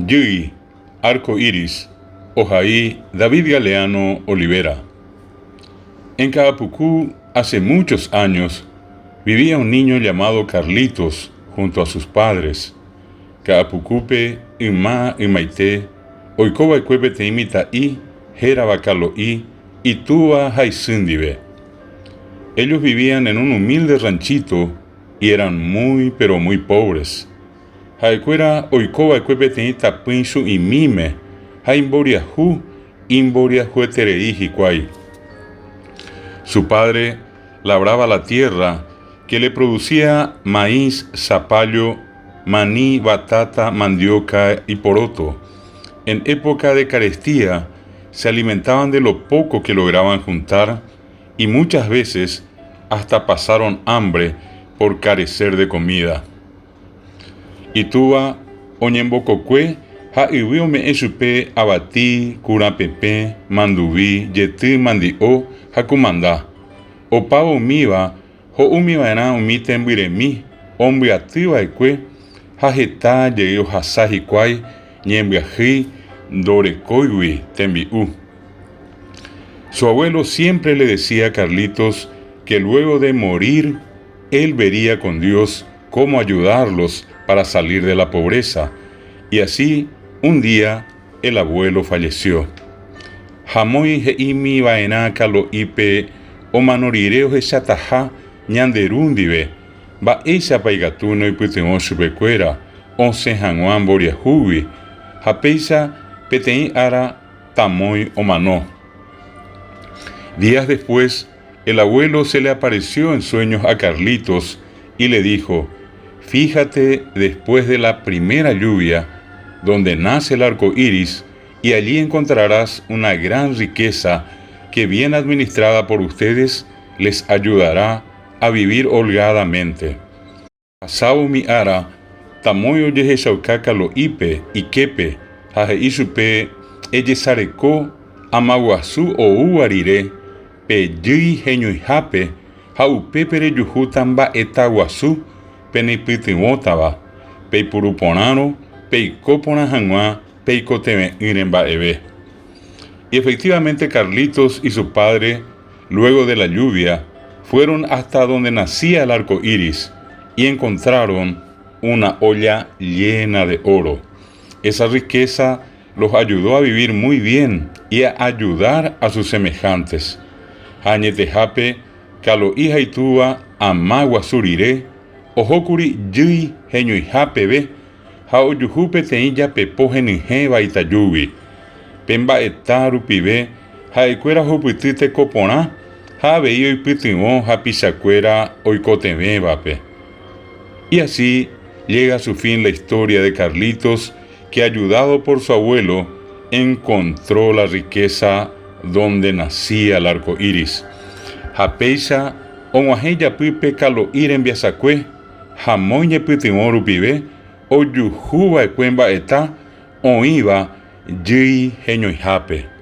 Jýi, Arco Iris, ohai David Galeano Olivera. En Ka'apuku, hace muchos años, vivía un niño llamado Carlitos junto a sus padres. Ka'apukúpe yma ymaite oikova'ekue peteĩ mitã'i hérava Kalo'i itúva ha isy ndive. Ellos vivían en un humilde ranchito y eran muy pero muy pobres. Ha'ekuéra oikova'ekue peteĩ tapỹi chu'imíme ha imboriahu imboriahueterei hikuái. Su padre labraba la tierra que le producía maíz, zapallo, maní, batata, mandioca y poroto. En época de carestía se alimentaban de lo poco que lograban juntar y muchas veces hasta pasaron hambre por carecer de comida. Itúva oñembokokue ha yvy ome'ẽ chupe avati, kurapepẽ, manduvi, jety, mandi'o ha kumanda. Opávo umíva ho'umiva'erã umi tembyremi ombyatyva'ekue ha heta jey ohasa hikuái ñembyahýi ndorekóigui tembi'u. Su abuelo siempre le decía a Carlitos que luego de morir él vería con Dios cómo ayudarlos para salir de la pobreza, y así un día el abuelo falleció. Hamói he'ími va'erã Kalo'ípe omano rire ohechataha ñande ru ndive, mba'éichapa ikatúne oipytyvõ chupekuéra osẽ hag̃ua mboriahúgui, ha péicha peteĩ ára tamói omano. Días después, el abuelo se le apareció en sueños a Carlitos y le dijo, Fíjate después de la primera lluvia, donde nace el arco iris, y allí encontrarás una gran riqueza que bien administrada por ustedes les ayudará a vivir holgadamente. Ohasávo umi ára, tamói ojehechauka Kalo'ípe, iképe, ha he'i chupe, Ejesareko amaguasu oúva rire pe jýi heñoihápe ha upépe rejuhúta mba'eta guasu peneipytyvõtava, peipuru porãrõ peiko porã hag̃ua peikotevẽ'ỹre mba'eve. Y efectivamente Carlitos y su padre, luego de la lluvia, fueron hasta donde nacía el arco iris y encontraron una olla llena de oro. Esa riqueza los ayudó a vivir muy bien y a ayudar a sus semejantes. Ha añetehápe, Kalo'i ha itúva ama guasu rire, ohókuri jýi heñoiha peve ha ojuhu peteĩ japepo henyhẽva itajúgui. Pe mba'eta rupive ha'ekuéra ohupyty teko porã ha avei oipytyvõ hapichakuéra oikotevẽvape. Y así llega a su fin la historia de Carlitos que ayudado por su abuelo encontró la riqueza donde nacía el arco iris. Ha péicha og̃uahẽ ijapýpe Kalo'i rembiasakue Hamói ñepytyvõ rupive ojuhu va'ekue mba'eta oĩva jýi heñoihápe.